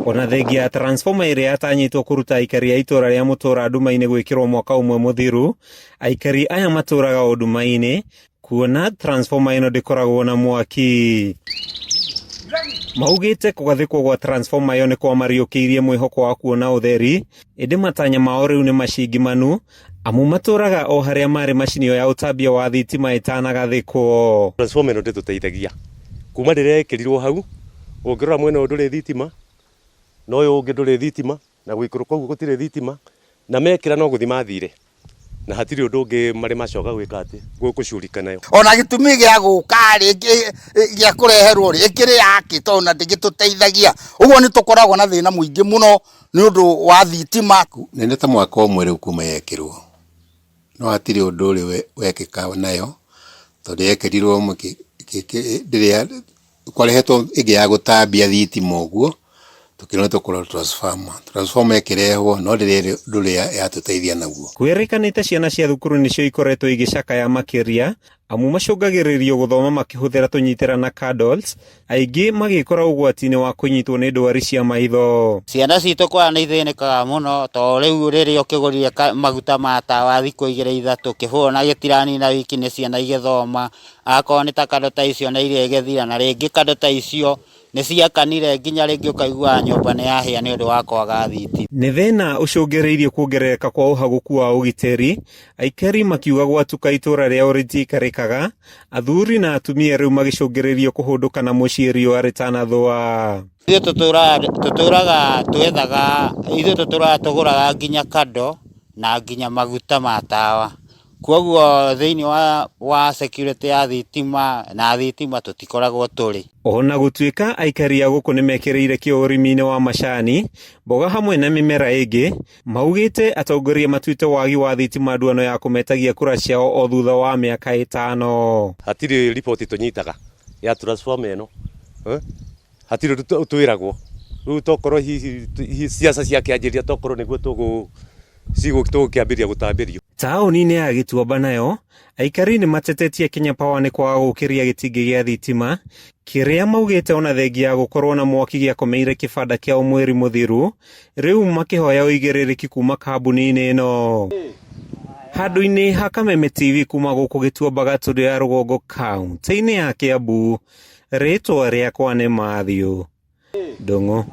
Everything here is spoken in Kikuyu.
Ona thengia ya transformer ĩrĩa yatanyĩtwo kũruta aikari a itũra rĩa Mũtũra nduma-inĩ gwĩkĩrwo mwaka ũmwe mũthiru, aikari aya matũraga o nduma-inĩ kuona transformer ĩno ndĩkoragwo na mwaki. Maugĩte kũgathĩkwo gwa transformer ĩyo nĩ kwamariũkĩirie mwĩhoko wa kuona ũtheri, ĩndĩ matanya mao rĩu nĩ macingimanu amu matũraga o harĩa marĩ macini ĩyo ya ũtambia wa thitima ĩtanagathĩkwo. Transformer ĩno ndĩtũteithagia kuma rĩrĩa ĩkĩrirwo hau, ũngĩrora mwena ũyũ ndũrĩ thitima na ũyũ ũngĩ ndũrĩ thitima na gũikũrũka ũguo gũtirĩ thitima na mekĩra no gũthiĩ mathire na hatirĩ ũndũ ũngĩ marĩ macoka gwĩka atĩ gũcurika nayo. Ona gĩtũmi gĩa gũka rĩ gĩa kũreherwo rĩ ĩkĩrĩ yakĩ tondũ na ndĩgĩtũteithagia. Ũguo nĩ tũkoragwo na thĩna mũingĩ mũno nĩ ũndũ wa thitima. Nĩ ta mwaka ũmwe rĩu kuma yekĩrwo, no hatirĩ ũndũ ũrĩ wekĩka nayo, tondũ yekĩrirwo rĩrĩa kwarehetwo ĩngĩ ya gũtambia thitima ũguo, tũkĩrwo nĩ tũkũgũra transformer, transformer ĩkĩrehwo no ndĩrĩ ũndũ yatũteithia naguo. Kwĩrĩkanĩte ciana cia thukuru nĩcio ikoretwo igĩcakaya makĩria amu macũngagĩrĩrio gũthoma makĩhũthĩra tũnyitĩra na candles, aingĩ magĩkora ũgwati-inĩ wa kũnyitwo nĩ ndwari cia maitho. Ciana citũ kwaya nĩ ithĩnĩkaga mũno tondũ rĩu rĩrĩa ũkĩgũrire maguta ma tawa thikũ igĩrĩ ithatũ kĩbũyũ na gĩtiranina wiki nĩ ciana igĩthoma, akorwo nĩ ta kando ta icio nĩ iria igĩthira na rĩngĩ kando ta icio nĩ ciakanire nginya rĩngĩ ũkaiguaga nyũmba nĩ yahĩa nĩ ũndũ wa kwaga thitima. Nĩ thĩna ũcũngĩrĩirie kuongerereka kwa ũhagũku wa ũgitĩri, aikari makiuga gwatuka itũra rĩao rĩtiikarĩkaga, athuri na atumia rĩu magĩcũngĩrĩrio kũhũndũka na mũciĩ riũa rĩtanathũa. Ithuĩ tũtũraga twethaga, ithuĩ tũtũraga tũgũraga nginya kando na nginya maguta ma tawa. Koguo thĩinĩ wa security ya thitima na thitima tũtikoragwo tũrĩ. Ona gũtuĩka aikari a gũkũ nĩmekĩrĩire kĩo ũrĩmi-inĩ wa macani, mboga hamwe na mĩmera ĩngĩ, maugĩte atongoria matuĩte wagi wa thitima nduano ya kũmetagia kura ciao o thutha wa mĩaka ĩtano. Hatirĩ riboti tũnyitaga ya transformer ĩno, hatirĩ ũndũ twĩragwo, rĩu tokorwo hihi siasa ciakĩanjĩrĩria tokorwo nĩguo tũgũkĩambĩrĩria gũtambĩrio. Taũni-inĩ ya Gĩtuamba nayo, aikari nĩ matetetie Kenya Power nĩ kwaga gũkĩria gĩtingĩ gĩa thitima kĩrĩa maugĩte ona thengia ya gũkorwo na mwaki gĩakomeire kĩbanda kĩao mweri mũthiru, rĩu makĩhoya ũigĩrĩrĩki kuma kambuni-inĩ ĩno. Handũ-inĩ ha Kameme TV kuma gũkũ Gĩtuamba Gatũndũ ya Rũgongo kaunti-inĩ ya Kiambu, rĩtwa rĩakwa nĩ Matthew Ndung'u.